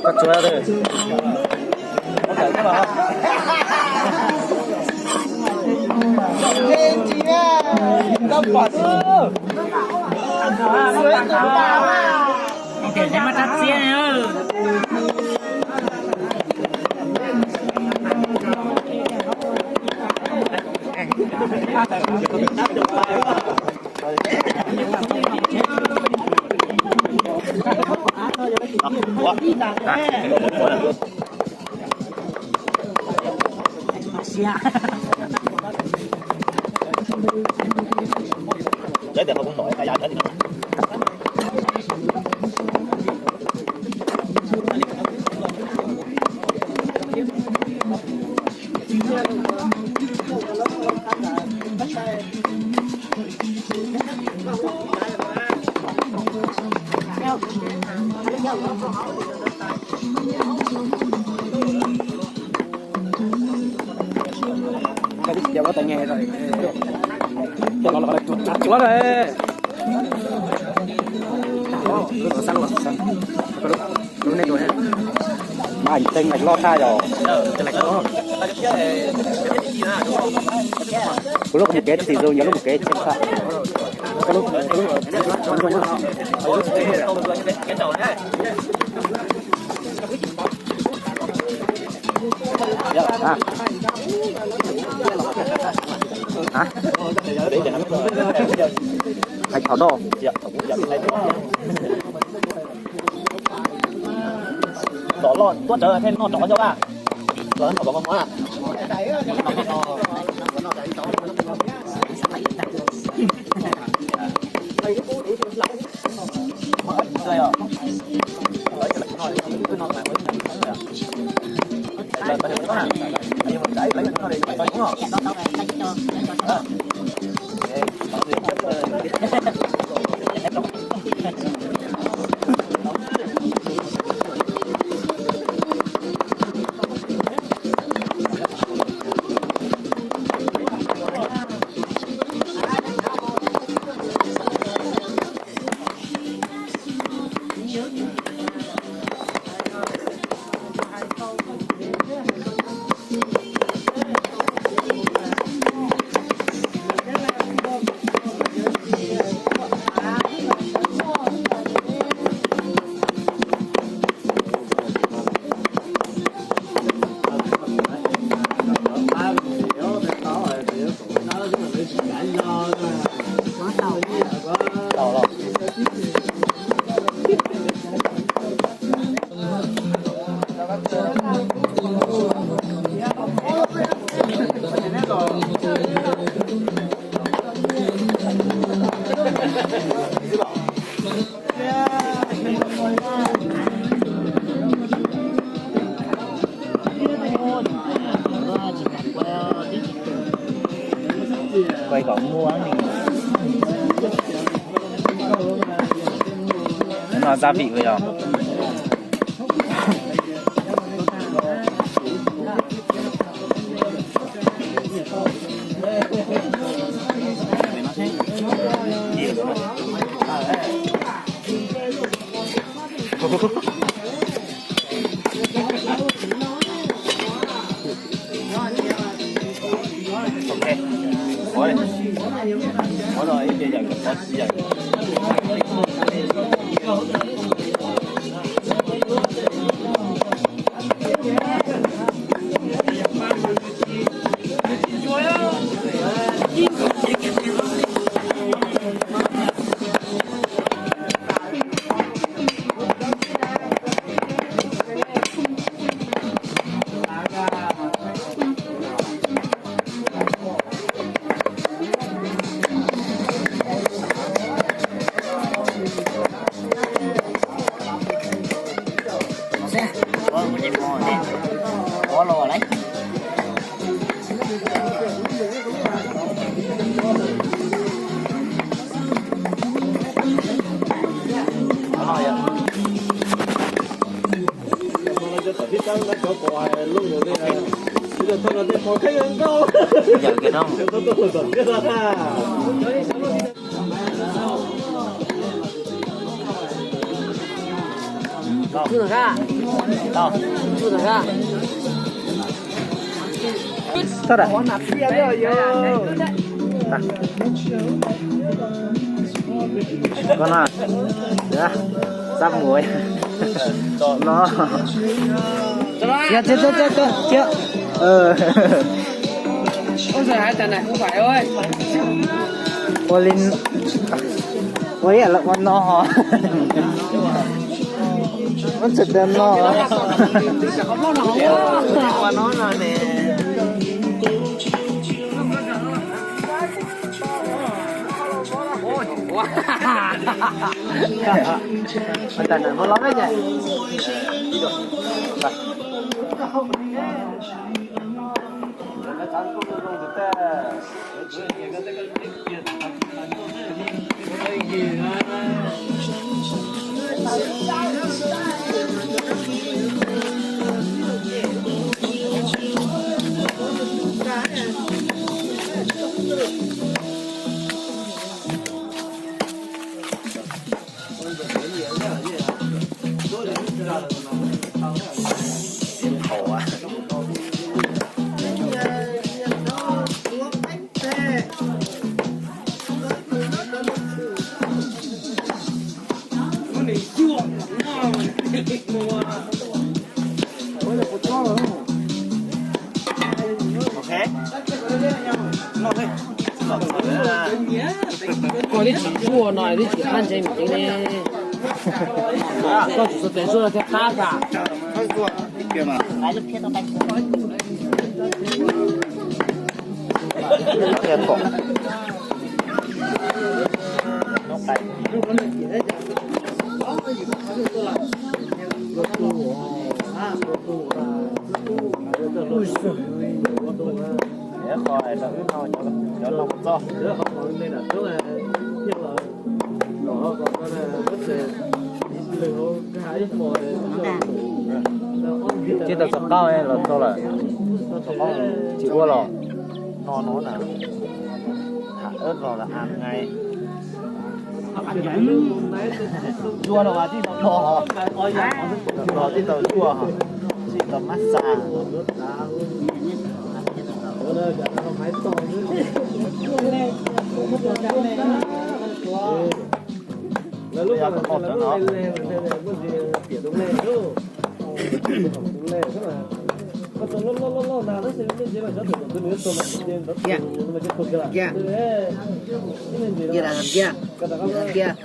Koj tsuav. Mas teeb loj tag yog. Kuv lub mus kev tsis zoo, yog lub mus kev tsis tau. Hais thaum no. Tom loj tuaj tsawv thiaj noj rov coj a. Quay kom muaj no gia vị rồi. Yawm kiag no. Tau. Tau. Tau da. Koj no, xab mus no. Thiab, thiab, thiab, thiab, thiab. Ua li, ua li lawv ua no ho. Muab tshem tag no. Koj twb tsis zuaj no twb tsis qab ntse me ntsis ne. Koj tsis txhob tes zuaj thiab qab kam. Tsis tau txog qab los txog lawm. Tsis ua los no no na. Zuaj los tsis tau do, los tsis tau zuaj, tsis tau mab xa. Kiag, kiag, kiag, kiag.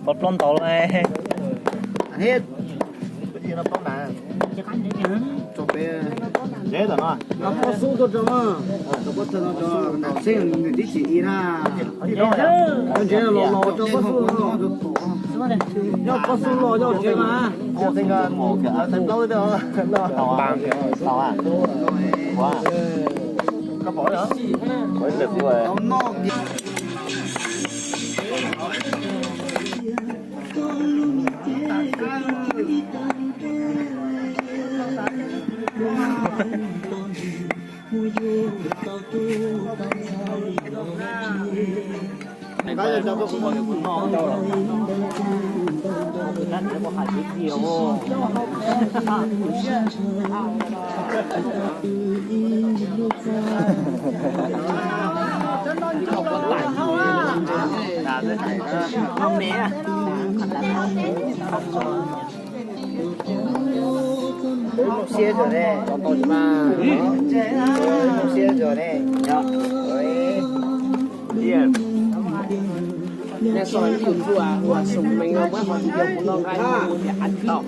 Pov plaub ntaus lawm. Pob xub tuaj rau, pob xub no rau nam xeeb nws tib chim i na. Ntses los los rau pob xub no. Yog pob xub los yog ntses mas. Hnub siab zuag ne, hnub siab zuag ne. Nyob so ib tug tuaj ua xum meej no muab qhov video kuv no nqa mus tias av tau.